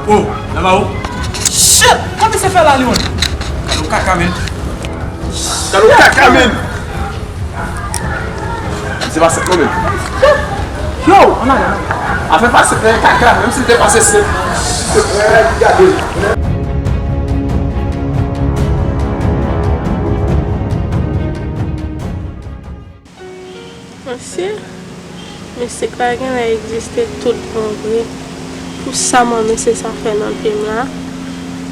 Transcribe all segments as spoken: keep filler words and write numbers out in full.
Oh, nan ba ou. Shit! Kòman se fè la, Leon? Gade yon kaka, men. Gade yon kaka, men. Se pa sèt non, men. Yo, ann ale, ann ale. Afè pa sèt, men kaka, menm si te pase sèt. Gade. Mesye, misye pa genlè egziste tout bon vre. Pou sa mwen mesye sa fè nan pye m la.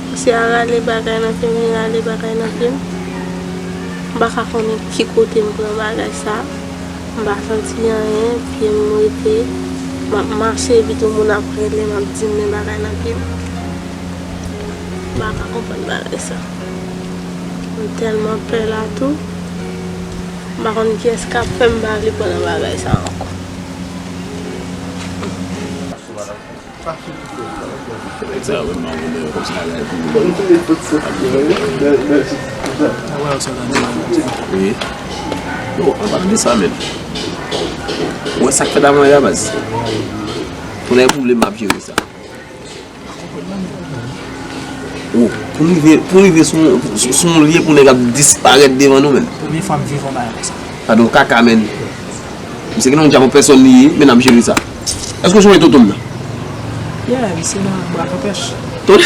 Misye a rale bagay nan pye m, li rale bagay nan pye m. M pa ka konnen ki kote m pran bagay sa. M pa santi anyen, pye m rete. M ap mache epi tou moun ap rele m, ap di m men bagay nan pye m. M pa ka konprann bagay sa. M tèlman pè la tou. M pa konn kiyès k ap fè m pa vle pran nan bagay sa ankò. Sa wè m a wè lè yo konsa la epi. Wi. Yo, an palan de sa menm. Ou wè sa k fèt avan yè a baz. Pou nèg pwoblèm m ap jere sa. Oh, pou n rive, pou n rive sou, sou, sou yon lye pou nèg ap disparèt devan nou menm. Premye fwa m viv yon bagay konsa. Gade yon kaka, menn. Misye gen yon djab an pèsòn li ye, men n ap jere sa. Èske w sonje tonton m nan? Yeah, misye nan bwa kanpèch. Tonton,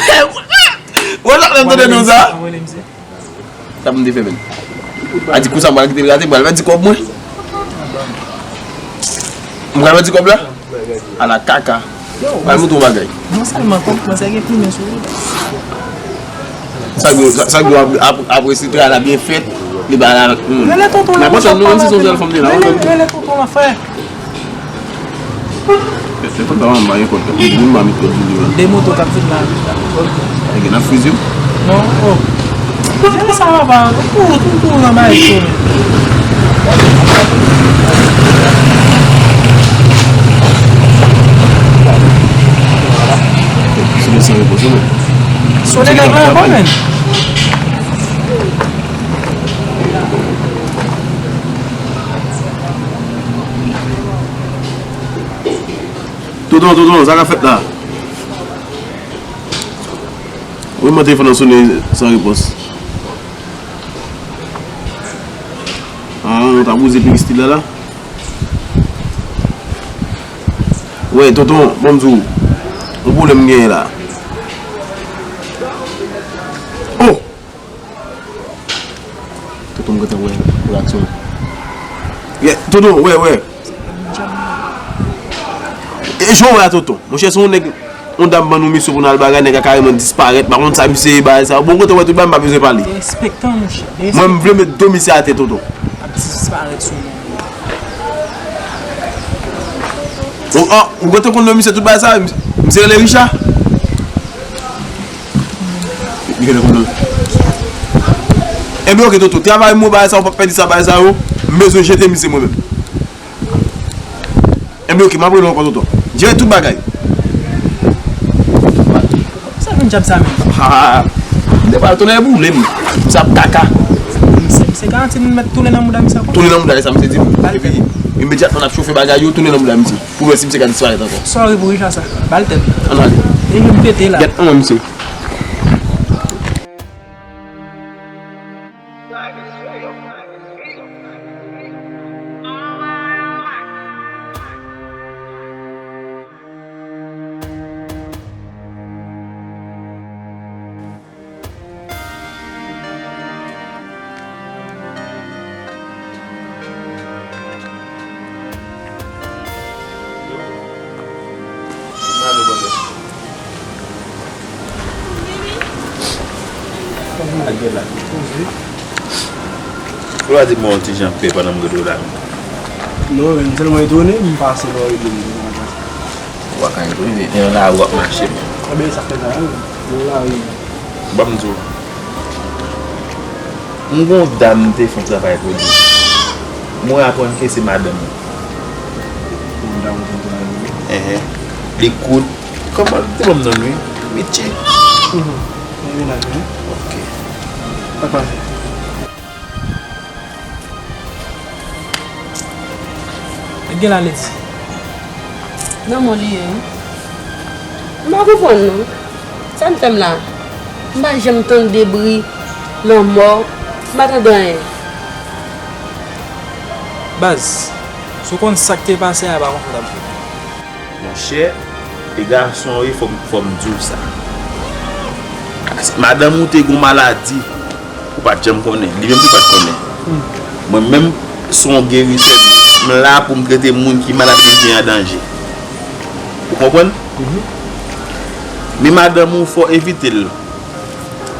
wè sa menm tonton nou sa? Sa pou m te fè menm. A di konsa m pral kite l rate, m pral pèdi kòb mwen. M pral pèdi kòb la? Ala kaka. Pral montre yon bagay. Non sèlman kòb kòmanse gen plimen sou li. Sa gwo, sa, sa gwo ap, ap, ap resi travay la byen fèt. Li ba la. Hmm. Rele tonton la. Nan pòch la, menm si se yon sèl fanm li la. Rele, rele tonton la, frè. Se konn pa manman gen kòd, moun pa met kòd sou li la. De moto k ap vin la. E gen nan friz yo? Non, oh. Jan sa va pa, ou tou, tou, tou nan bagay tou. Sou de san repo, sou de. Sou de nèg la ankò, menn. Tonton, tonton, sa k ap fèt la? Wi, mwen telefòn nan sone san repons. Ah, nou ta poze peristil la la. Wè, tonton, ban m di w. Yon pwoblèm m genyen la. Oh! Tonton, m gentan wè reyaksyon l. Yeah, tonton, wè, wè. E jan w wè a, tonton. Monchè, se yon nèg, yon dam ban nou misyon pou n al bagay, nèg la kareman disparèt. M pa konn sa misye ye, bagay sa. Bon, m gentan wè tout bagay, m pa bezwen pale. Derespektan, monchè. Mwen, m vle met do misye atè, tonton. Ap disparèt sou nou. Ou, ah, ou gentan konn non misye tout bagay sa? Misye rele Richard? Li gentan konn non. Enben, oke, tonton. Travay mwen, bagay sa, ou p ap pèdi sa, bagay sa yo. M bezwen jete misye mwen menm. Enben, oke, m ap rele w ankò, tonton. Jere tout bagay. Sa vin djab sa menm? Ha, ha, ha. M te pral tounen boule m. Misye ap kaka. Misye, misye garanti nou met tounen nan mouda misye ankò? Tounen nan mouda li, sa misye di m. Epi, imedyatman n ap chofe bagay yo, tounen nan mouda misye. Pou wè si misye ka disparèt ankò. Sorry pou Richard sa. Ba l tèt. Ann ale. E yo m pete la. Gèt anmè misye. Ou pa di m yon ti jan pè pandan m ret ou la menm. Non, men m tèlman etone, m pase lè w rele m. Ou pa ka etone, e nan lari w ap mache menm. Ebyen, sa fè sa, wi. Nan lari. Ban m di w. M gon dam m te fè yon travay pou li. Mwen aprann ke se madanm li. Yon dam ou te fè yon travay pou li? Enhen. Li kout. Kòman? Li te ban m non l, wi. Mitye. Mhm. Li vin ak li. Ok. Sa k pase? Gen la, Leti. Nan mò li ye, wi. M pa konprann, non. Sa n fè m la? M pa janm tande bri lanmò, m pa tande anyen. Baz, si w konn sa k te pase a, e pa konsa w t ap jwe. Monchè, e gason wi, fò m, fò m di w sa. Madanm ou te gon maladi, ou pa t janm konnen, li menm tou pa t konnen. Mwen menm, se yon gerisè, m la pou m trete moun ki malad, moun ki an danje. Ou konprann? Men madanm ou, fò evite l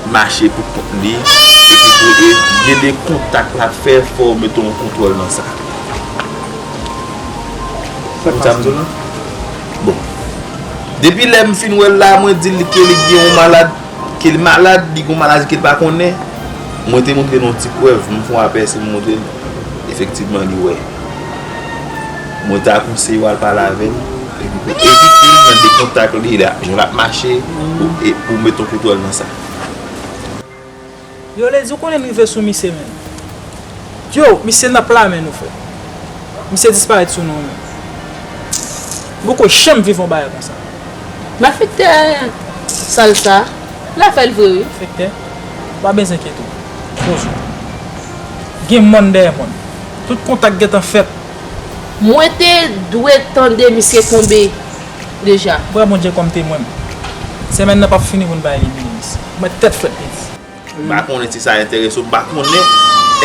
mache pou kont li, epi pou e, gen de kontak l ap fè, fò w mete yon kontwòl nan sa. Ou sa m di w lan? Bon. Depi lè m fin wè l la, mwen di l ke li gen yon malad, ke li malad, li gen yon maladi ke l pa konnen. Mwen te montre l yon ti prèv, m fè yon apèsi, m montre l. Efektivman, li wè. Mwen ta konseye w al pale avè l, epi pou evite l nan de kontak li, la, jan l ap mache, pou, e, pou mete yon kontwòl nan sa. Yo, Ledi, ou konnen n rive sou misye, menm. Yo, misye n ap lamen nou, frè. Misye disparèt sou nou, menm. M poko janm viv yon bagay konsa. Malfektè sal sa, l ap fè l vre, wi. Malfektè, ou pa bezwen enkyete w. Poze w. Gen mòn dèyè mòn. Tout kontak gentan fèt. Mwen te dwe tande misye tonbe deja. M pran Bondye kòm temwen m. Semèn nan p ap fini pou n pa elimine misye. Mwen tèt frèt, Ledi. M pa konnen si sa enterese w, m pa konnen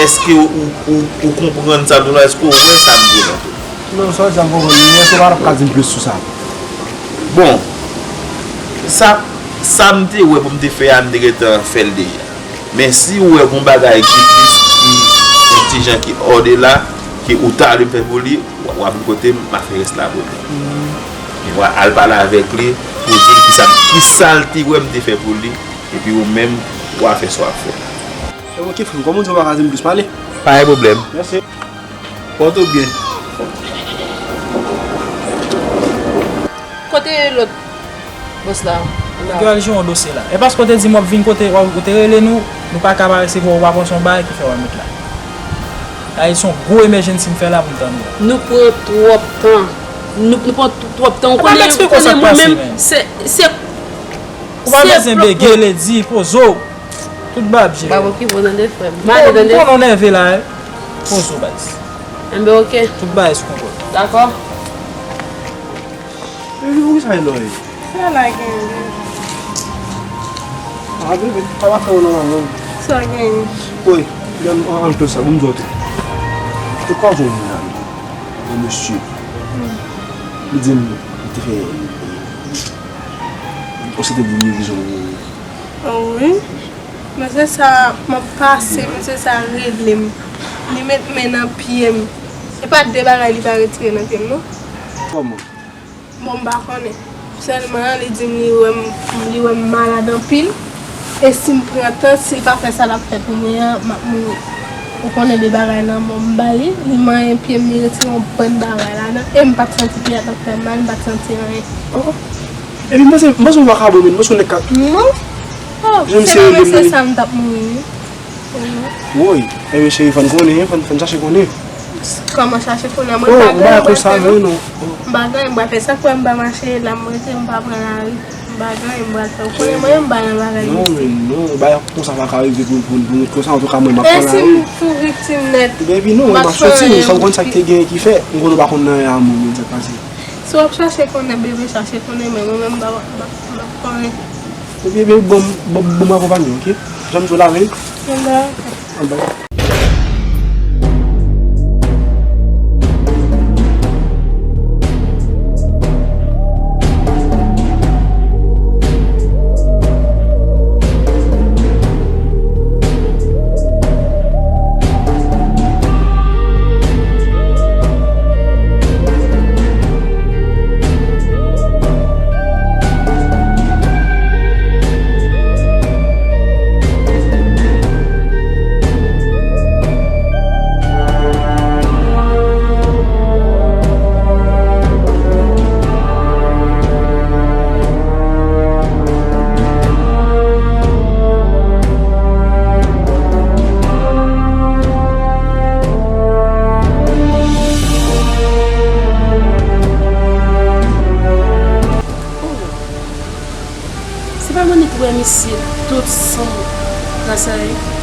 èske ou, ou, ou konprann sa m di w lan, èske w wè sa m di w lan tou. Non, sa w di a m konprann, men èske w pa t ap ka di m plis sou sa? Bon, sa, sa m te wè pou m te fè a, m te gentan fè l deja. Men si w wè gon bagay ki plis, ki yon ti jan ki òdela, ke ou ta dwe fè pou li, w a, w a vin kote m, m a fè rès la pou li. Men w a al pale avèk li, pou di l kisa, kisa l te wè m te fè pou li, epi ou menm, w a fè sa w ap fè. E oke, frè m, kòm ou di w pa ka di m plis, m ale. Pa gen pwoblèm. Mèsi. Pòte w byen. Kote lòt bòs la? Nèg yo al jere yon dosye la. E paske w te di m w ap vin kote, w, ou te rele nou, nou pa ka pa resevwa w, ou pa konn se yon bagay ki fè w al met la. Sa se yon gwo emergency m fè la pou m tann ou. Nou pran twòp tan. Nou, nou pran t-, twòp tan. Ou konnen, ou konnen mwen menm, se, se, ou pa bezwen bege, Ledi, poze w. Tout bagay ap jere. M ap okipe w tande, frè m. M ale tande. M konnen w nève la, wi. Poze w, baz. Enben, oke. Tout bagay sou kontwòl. Dakò. Bebe, poukisa e lòye? Sa la genyen, bebe? Ah, bebe, sa pa fè w nòmal, non. Sa genyen? Woy, men an, an, tout sa, bon, m di w tou. Te kwaze yon moun la, yon mesye. Li di m, li te fè, ou se te vin yon vizyon. Ah wi. Mesye sa, m ap pase, mesye sa rele m. Li met men nan pye m. E pa de bagay li pa retire nan pye m, non. Kòman? Bon, m pa konnen. Sèlman, li di m li wè m, li wè m malad anpil. E si m pran tan, si l pa fè sa l ap fè pou mwen an, m ap mouri. Ou konnen de bagay nan men w m ba li, li manyen pye m, li retire yon bann bagay ladan. E m pa t santi pye a t ap fè m mal, m pa t santi anyen. Oh, oh. Epi m panse, m panse yon vakabon, men m panse yon nèg ka. Non. Oh, se pa mesye sa m t ap mouri, wi. Woy, ebyen cheri, fò n konnen, fò n, fò n chache konnen. Kòman chache konnen? Mwen pa gen yon bagay pou fè, non. M pa gen yon bagay pou fè. Sa k fè m pa mache la, m rete, m pa pran lari. M pa gen yon bagay pou fè. Ou konnen mwen, m pa nan bagay mistik. Non, men non, bagay konsa pa ka rive pou, pou, pou nou konsa, antouka mwen, m ap pran lari. E si m tou viktim nèt? Baby, non, m ap soti, men sa w konn sa k te gen ki fè. M konn ou pa konn nan anyen a moun, men sa k pase. Si w ap chache konnen, bebe, chache konnen, men mwen menm, m pa, m pa, m pa konnen. Ebyen, ebyen, bon, bon, bon, m akonpanye w, oke? Jan m di w la, wi. Anba. Anba. Wè misye tout san nan sa yo.